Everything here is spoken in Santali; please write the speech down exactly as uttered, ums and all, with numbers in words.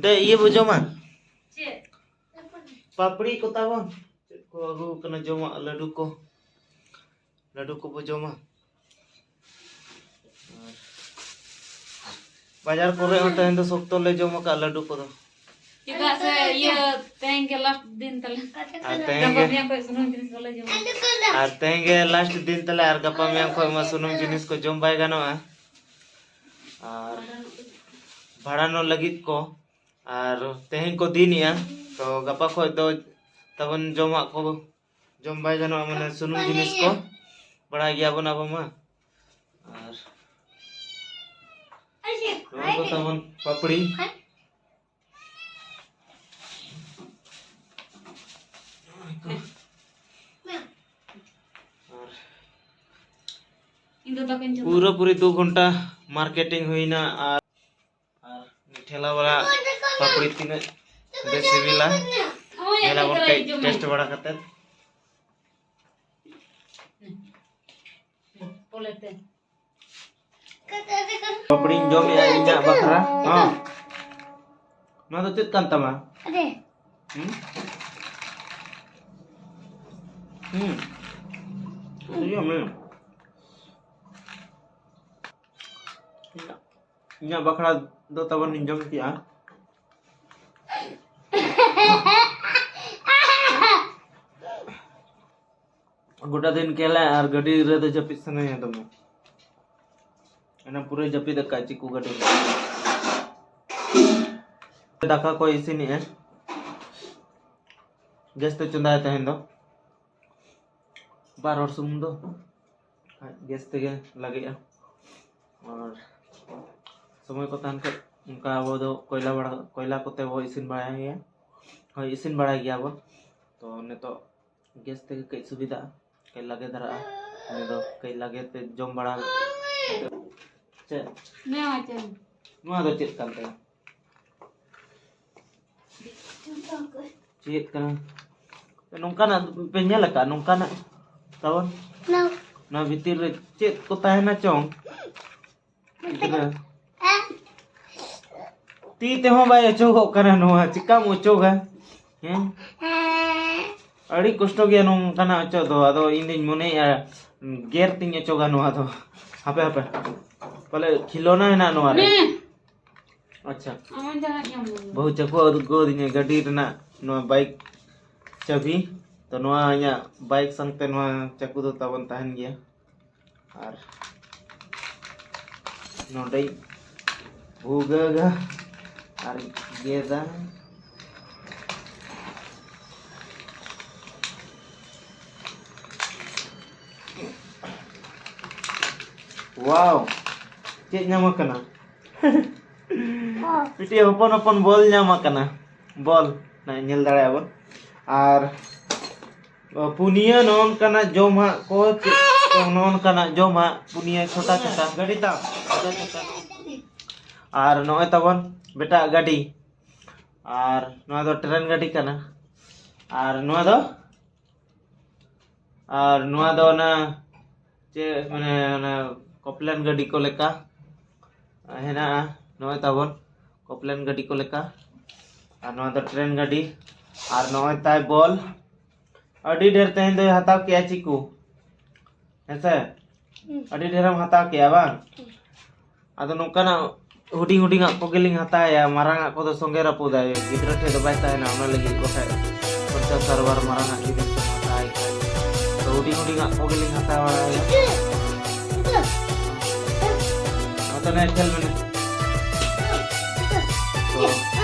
ᱛᱮ ᱤᱭᱟᱹ ᱵᱚ ᱡᱚᱢᱟ᱾ ᱪᱮᱫ? ᱯᱟᱯᱲᱤ ᱠᱚ ᱛᱟᱵᱚᱱ᱾ ᱪᱮᱫ ᱠᱚ ᱟᱹᱜᱩ ᱠᱟᱱᱟ ᱡᱚᱢᱟᱜ, ᱞᱟᱹᱰᱩ ᱠᱚ᱾ ᱞᱟᱹᱰᱩ ᱠᱚᱵᱚ ᱡᱚᱢᱟ᱾ ᱟᱨ ᱵᱟᱡᱟᱨ ᱠᱚᱨᱮ ᱦᱚᱸ ᱛᱮᱦᱮᱧ ᱫᱚ ᱥᱚᱠᱛᱚ ᱞᱮ ᱡᱚᱢ ᱟᱠᱟᱫ ᱞᱟᱹᱰᱩ ᱠᱚᱫᱚ᱾ ᱪᱮᱫᱟᱜ ᱥᱮ ᱤᱭᱟᱹ ᱛᱮᱦᱮᱧ ᱜᱮ ᱞᱟᱥᱴ ᱫᱤᱱ ᱛᱟᱞᱮ᱾ ᱟᱨ ᱛᱮᱦᱮᱧ ᱜᱟᱯᱟ ᱜᱮ ᱢᱮᱭᱟᱝ ᱠᱷᱚᱱ ᱥᱩᱱᱩᱢ ᱡᱤᱱᱤᱥ ᱵᱟᱞᱮ ᱡᱚᱢᱟ᱾ ᱟᱨ ᱛᱮᱦᱮᱧ ᱜᱮ ᱞᱟᱥᱴ ᱫᱤᱱ ᱛᱟᱞᱮ, ᱟᱨ ᱜᱟᱯᱟ ᱢᱮᱭᱟᱝ ᱠᱷᱚᱱ ᱢᱟ ᱥᱩᱱᱩᱢ ᱡᱤᱱᱤᱥ ᱠᱚ ᱡᱚᱢ ᱵᱟᱭ ᱜᱟᱱᱚᱜᱼᱟ᱾ ᱟᱨ ᱵᱷᱟᱸᱰᱟᱱᱚᱜ ᱞᱟᱹᱜᱤᱫ ᱠᱚ, ᱟᱨ ᱛᱮᱦᱮᱧ ᱠᱚ ᱫᱤᱱᱮᱜᱼᱟ, ᱛᱚ ᱜᱟᱯᱟ ᱠᱷᱚᱱ ᱫᱚ ᱛᱟᱵᱚᱱ ᱡᱚᱢᱟᱜ ᱠᱚ ᱡᱚᱢ ᱵᱟᱭ ᱜᱟᱱᱚᱜᱼᱟ, ᱢᱟᱱᱮ ᱥᱩᱱᱩᱢ ᱡᱤᱱᱤᱥ ᱠᱚ ᱵᱟᱲᱟᱭ ᱜᱮᱭᱟᱵᱚᱱ ᱟᱵᱚ ᱢᱟ᱾ ᱟᱨ ᱱᱚᱣᱟ ᱠᱚ ᱛᱟᱵᱚᱱ ᱯᱟᱯᱲᱤ᱾ ᱟᱨ ᱤᱧ ᱫᱚ ᱫᱟᱠᱟᱧ ᱡᱚᱢᱟ᱾ ᱯᱩᱨᱟᱹ ᱯᱩᱨᱤ ᱫᱩ ᱜᱷᱚᱱᱴᱟ ᱢᱟᱨᱠᱮᱴᱤᱝ ᱦᱩᱭᱱᱟ᱾ ᱟᱨ ᱟᱨ ᱴᱷᱮᱞᱟ ᱵᱟᱞᱟ ᱯᱟᱯᱲᱤ ᱛᱤᱱᱟᱹᱜ ᱵᱮᱥ ᱥᱤᱵᱤᱞᱟ, ᱦᱳᱭ, ᱧᱮᱞᱟᱵᱚᱱ ᱟᱹᱰᱤ ᱠᱟᱹᱡ ᱡᱚᱢᱟᱭ᱾ ᱴᱮᱥᱴ ᱵᱟᱲᱟ ᱠᱟᱛᱮᱫ᱾ ᱯᱚᱞᱮᱛᱮ᱾ ᱯᱟᱯᱲᱤᱧ ᱡᱚᱢᱮᱜᱼᱟ ᱤᱧᱟᱹᱜ ᱵᱟᱠᱷᱨᱟ᱾ ᱦᱚᱸ᱾ ᱱᱚᱣᱟ ᱫᱚ ᱪᱮᱫ ᱠᱟᱱ ᱛᱟᱢᱟ? ᱟᱨᱮ᱾ ᱦᱩᱸ? ᱦᱩᱸ᱾ ᱤᱭᱟᱹ ᱢᱮ᱾ ᱤᱧᱟᱹᱜ ᱵᱟᱠᱷᱨᱟ ᱫᱚ ᱛᱟᱵᱚᱱ ᱤᱧ ᱡᱚᱢ ᱠᱮᱜᱼᱟ᱾ ᱜᱚᱴᱟ ᱫᱤᱱ ᱠᱷᱮᱞᱟ ᱟᱨ ᱜᱟᱹᱰᱤ ᱨᱮᱫᱚ ᱡᱟᱹᱯᱤᱫ ᱥᱟᱱᱟᱭᱟ ᱫᱚᱢᱮ᱾ ᱮᱱᱟ ᱯᱩᱨᱟᱹ ᱡᱟᱹᱯᱤᱫ ᱟᱠᱟᱫ ᱪᱤᱠᱩ ᱜᱟᱹᱰᱤ ᱨᱮ᱾ ᱫᱟᱠᱟ ᱠᱚ ᱤᱥᱤᱱᱮᱜᱼᱟ᱾ ᱜᱮᱥ ᱛᱮ ᱪᱚᱸᱫᱟᱭᱟ ᱛᱟᱦᱮᱱ ᱫᱚ᱾ ᱵᱟᱨ ᱦᱚᱲ ᱥᱩᱢᱩᱝ ᱫᱚ᱾ ᱜᱮᱥ ᱛᱮᱜᱮ ᱞᱟᱜᱮᱜᱼᱟ᱾ ᱟᱨ ᱥᱚᱢᱚᱭ ᱠᱚ ᱛᱟᱦᱮᱱ ᱠᱷᱟᱡ ᱚᱱᱠᱟ ᱟᱵᱚ ᱫᱚ ᱠᱚᱭᱞᱟ ᱵᱟᱲᱟ, ᱠᱚᱭᱞᱟ ᱠᱚᱛᱮ ᱵᱚ ᱤᱥᱤᱱ ᱵᱟᱲᱟᱭ ᱜᱮᱭᱟ᱾ ᱦᱳᱭ, ᱤᱥᱤᱱ ᱵᱟᱲᱟᱭ ᱜᱮᱭᱟ ᱵᱚ᱾ ᱛᱚ ᱱᱤᱛᱚᱜ ᱜᱮᱥ ᱛᱮᱜᱮ ᱠᱟᱹᱡ ᱥᱩᱵᱤᱫᱷᱟᱜᱼᱟ, ᱠᱟᱹᱡ ᱞᱟᱜᱮ ᱫᱷᱟᱨᱟᱜᱼᱟ᱾ ᱩᱱᱤ ᱫᱚ ᱠᱟᱹᱡ ᱞᱟᱜᱮ ᱛᱮ ᱡᱚᱢ ᱵᱟᱲᱟ ᱠᱟᱛᱮ᱾ ᱪᱮᱫ? ᱱᱚᱣᱟ ᱪᱮᱫ? ᱱᱚᱣᱟ ᱫᱚ ᱪᱮᱫ ᱠᱟᱱ ᱛᱟᱭᱟ? ᱪᱮᱫ ᱠᱟᱱᱟ? ᱱᱚᱝᱠᱟᱱᱟᱜ ᱯᱮ ᱧᱮᱞ ᱟᱠᱟᱫ? ᱱᱚᱝᱠᱟᱱᱟᱜ ᱛᱟᱵᱚᱱ? ᱱᱚᱣᱟ ᱵᱷᱤᱛᱤᱨ ᱨᱮ ᱪᱮᱫ ᱠᱚ ᱛᱟᱦᱮᱱᱟ ᱪᱚᱝ? ᱜᱤᱫᱽᱨᱟᱹ᱾ ᱛᱤ ᱛᱮᱦᱚᱸ ᱵᱟᱭ ᱚᱪᱚᱜᱚᱜ ᱠᱟᱱᱟ ᱱᱚᱣᱟ, ᱪᱤᱠᱟᱢ ᱚᱪᱚᱜᱟ? ᱦᱮᱸ? ᱟᱹᱰᱤ ᱠᱚᱥᱴᱚ ᱜᱮᱭᱟ ᱱᱚᱝᱠᱟᱱᱟᱜ ᱚᱪᱚᱜ ᱫᱚ᱾ ᱟᱫᱚ ᱤᱧ ᱫᱩᱧ ᱢᱚᱱᱮᱭᱮᱫᱼᱟ, ᱜᱮᱨ ᱛᱤᱧ ᱚᱪᱚᱜᱟ ᱱᱚᱣᱟ ᱫᱚ᱾ ᱦᱟᱯᱮ, ᱦᱟᱯᱮ, ᱯᱟᱞᱮ ᱠᱷᱤᱞᱳᱱᱟ ᱦᱮᱱᱟᱜ ᱱᱚᱣᱟ ᱨᱮ᱾ ᱟᱪᱪᱷᱟ, ᱵᱟᱹᱦᱩ ᱪᱟᱠᱩ ᱟᱹᱜᱩ ᱟᱹᱫᱤᱧᱟ ᱜᱟᱹᱰᱤ ᱨᱮᱱᱟᱜ ᱱᱚᱣᱟ ᱵᱟᱭᱤᱠ ᱪᱟᱹᱵᱤ᱾ ᱛᱚ, ᱱᱚᱣᱟ ᱤᱧᱟᱹᱜ ᱵᱟᱭᱤᱠ ᱥᱟᱶᱛᱮ ᱱᱚᱣᱟ ᱪᱟᱠᱩ ᱫᱚ ᱛᱟᱵᱚᱱ ᱛᱟᱦᱮᱱ ᱜᱮᱭᱟ᱾ ᱟᱨ ᱱᱚᱰᱮᱧ ᱵᱷᱩᱜᱟᱹᱜᱟ ᱟᱨ ᱜᱮᱫᱟ᱾ ᱣᱟᱣ, ᱪᱮᱫ ᱧᱟᱢ ᱟᱠᱟᱱᱟ? ᱢᱤᱫᱴᱤᱡ ᱦᱚᱯᱚᱱ ᱦᱚᱯᱚᱱ ᱵᱚᱞ ᱧᱟᱢ ᱟᱠᱟᱱᱟ᱾ ᱵᱚᱞ ᱱᱚᱜᱼᱚᱭ ᱧᱮᱞ ᱫᱟᱲᱮᱭᱟᱜᱼᱟ ᱵᱚᱱ᱾ ᱟᱨ ᱯᱩᱱᱭᱟᱹ ᱱᱚᱜᱼᱚ ᱱᱚᱝᱠᱟᱱᱟᱜ ᱡᱚᱢᱟᱜ ᱠᱚ, ᱪᱮᱫ ᱠᱚ ᱱᱚᱜᱼᱚ ᱱᱚᱝᱠᱟᱱᱟᱜ ᱡᱚᱢᱟᱜ, ᱯᱩᱱᱭᱟᱹ ᱪᱷᱳᱴᱟ ᱪᱷᱳᱴᱟ ᱜᱟᱹᱰᱤ ᱛᱟᱢ, ᱪᱷᱳᱴᱟ ᱪᱷᱳᱴᱟ᱾ ᱟᱨ ᱱᱚᱜᱼᱚᱭ ᱛᱟᱵᱚᱱ ᱵᱮᱴᱟᱜ ᱜᱟᱹᱰᱤ᱾ ᱟᱨ ᱱᱚᱣᱟ ᱫᱚ ᱴᱨᱮᱱ ᱜᱟᱹᱰᱤ ᱠᱟᱱᱟ᱾ ᱟᱨ ᱱᱚᱣᱟ ᱫᱚ, ᱟᱨ ᱱᱚᱣᱟ ᱫᱚ ᱚᱱᱟ ᱪᱮᱫ, ᱢᱟᱱᱮ, ᱚᱱᱟ ᱠᱚᱯᱞᱮᱱ ᱜᱟᱹᱰᱤ ᱠᱚ ᱞᱮᱠᱟ ᱦᱮᱱᱟᱜᱼᱟ᱾ ᱱᱚᱜᱼᱚᱭ ᱛᱟᱵᱚᱱ ᱠᱚᱯᱞᱮᱱ ᱜᱟᱹᱰᱤ ᱠᱚ ᱞᱮᱠᱟ᱾ ᱟᱨ ᱱᱚᱣᱟ ᱫᱚ ᱴᱨᱮᱱ ᱜᱟᱹᱰᱤ᱾ ᱟᱨ ᱱᱚᱜᱼᱚᱭ ᱛᱟᱭ ᱵᱚᱞ᱾ ᱟᱹᱰᱤ ᱰᱷᱮᱨ ᱛᱮᱦᱮᱧ ᱫᱚᱭ ᱦᱟᱛᱟᱣ ᱠᱮᱜᱼᱟ ᱪᱤᱠᱩ᱾ ᱦᱮᱸᱥᱮ? ᱦᱩᱸ᱾ ᱟᱹᱰᱤ ᱰᱷᱮᱨᱮᱢ ᱦᱟᱛᱟᱣ ᱠᱮᱜᱼᱟ ᱵᱟᱝ? ᱦᱩᱸ᱾ ᱟᱫᱚ ᱱᱚᱝᱠᱟᱱᱟᱜ ᱦᱩᱰᱤᱧ ᱦᱩᱰᱤᱧᱟᱜ ᱠᱚᱜᱮᱞᱤᱧ ᱦᱟᱛᱟᱣᱟ, ᱢᱟᱨᱟᱝᱟᱜ ᱠᱚᱫᱚ ᱥᱚᱸᱜᱮ ᱨᱟᱹᱯᱩᱫᱟᱭ, ᱜᱤᱫᱽᱨᱟᱹ ᱴᱷᱮᱡ ᱫᱚ ᱵᱟᱭ ᱛᱟᱦᱮᱱᱟ, ᱚᱱᱟ ᱞᱟᱹᱜᱤᱫ ᱵᱟᱠᱷᱟᱡ ᱯᱚᱧᱪᱟᱥ ᱦᱟᱡᱟᱨ ᱵᱟᱨ ᱢᱟᱨᱟᱝᱟᱜ ᱡᱤᱱᱤᱥ ᱠᱚ ᱦᱟᱛᱟᱣ ᱠᱷᱟᱡ᱾ ᱛᱚ ᱦᱩᱰᱤᱧ ᱦᱩᱰᱤᱧᱟᱜ ᱠᱚᱜᱮᱞᱤᱧ ᱦᱟᱛᱟᱣ ᱵᱟᱲᱟᱭᱟ᱾ ᱢᱟ ᱛᱟᱦᱞᱮ ᱠᱷᱮᱞ ᱢᱮ᱾ ᱛᱚ